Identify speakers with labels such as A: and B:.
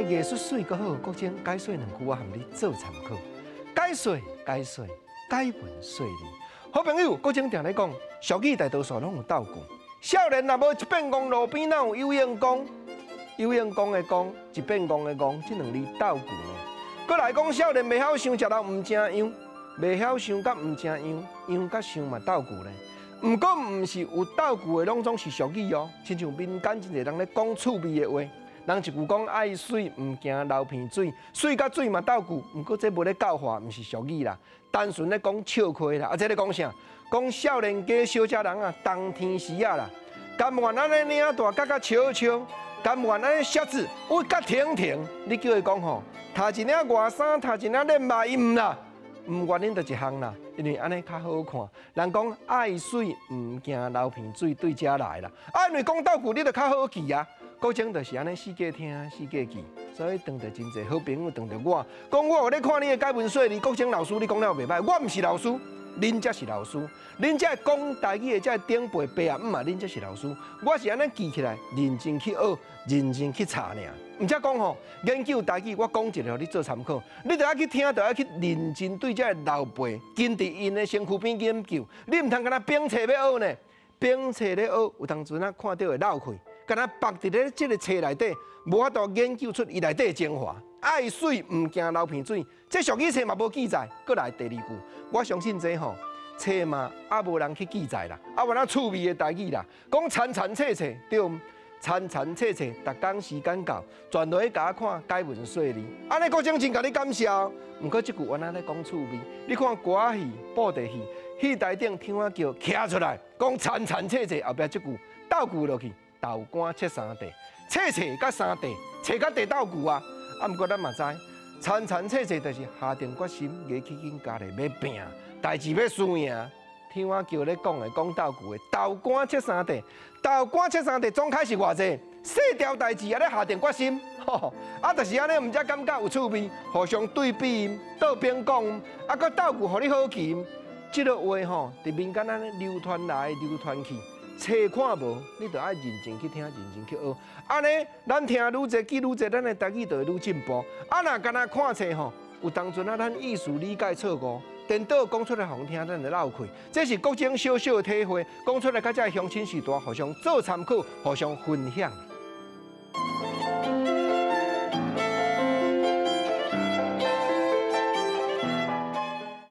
A: 藝術媠閣好，國珍解說兩句，我含你做參考。解說解說解文說理，好朋友，國珍定咧講，俗語大多數攏有鬥句。少年若無一變戇，路邊哪有有閒工？有閒工的工，一變戇的戇，這兩字鬥句呢。閣來講，少年袂曉想，食老毋成樣，袂曉想佮毋成樣，樣佮想嘛鬥句呢。毋過毋是有鬥句的攏總是俗語哦，親像民間真濟人咧講趣味的話，人一句講愛媠毋驚流鼻水，媠佮水嘛鬥句，毋過這無咧教化，毋是俗語啦，單純咧講笑話啦。啊，這咧講啥？講少年家小姐人啊，冬天時啊啦，甘願按呢領帶甲甲笑笑，甘願按呢靴子有甲挺挺，你叫伊講吼，脫一領外衫，脫一領練襪，伊毋啦。毋原因就一項啦，因為按呢較好看。人講愛媠毋驚流鼻水，對遮來啦。啊，因為講鬥句，你就較好記啊。國珍就是按呢四界聽，四界記，所以當著真濟好朋友，當著我講我有咧看你的解文說理，國珍老師你講了袂䆀，我毋是老師，恁才是老師，恁這講台語的這長輩伯啊姆啊，恁才是老師。我是按呢記起來，認真去學，認真去查爾。毋才講吼，研究台語，我講一个予你做參考，你著愛去聽，著愛去認真對這个老輩，跟佇𪜶的身軀邊研究。你毋通干焦反冊欲學呢，反冊咧學，有當陣啊看著會漏氣，干焦縛佇咧這个冊內底，無法度研究出伊內底的精華。愛媠毋驚流鼻水，這俗語冊嘛無記載。閣來第二句，我相信這吼冊嘛猶無人去記載啦，啊，原來趣味的台語啦，講田田冊冊對毋？田田冊冊，逐工時間到，全落去共我看解文說理。按呢國珍真共你感謝。毋過這句原來咧講趣味。你看歌仔戲、布袋戲，戲台頂天仔橋徛出來，講田田冊冊，後壁這句鬥句落去，豆干切三塊，冊冊佮三塊，冊佮塊鬥句啊。啊，毋過咱嘛知，田田冊冊就是下定決心，牙齒緊咬咧欲拚，代誌欲輸贏。天仔橋咧講的講鬥句的，豆干切三塊，豆干切三塊總開是偌濟，細條代誌也咧下定決心，吼，啊，就是按呢，毋才感覺有趣味，互相對比，倒邊講，啊，閣鬥句予你好記，這个話吼，佇民間按呢流傳來流傳去，冊看無，你著愛認真去聽，認真去學，按呢，咱聽愈濟，記愈濟，咱的台語就會愈進步。啊，若干焦看冊吼，有當陣啊，咱意思理解錯誤。顛倒講出來予人聽，咱會漏氣。這是國珍小小的體會，講出來佮這鄉親序大，互相做參考，互相分享。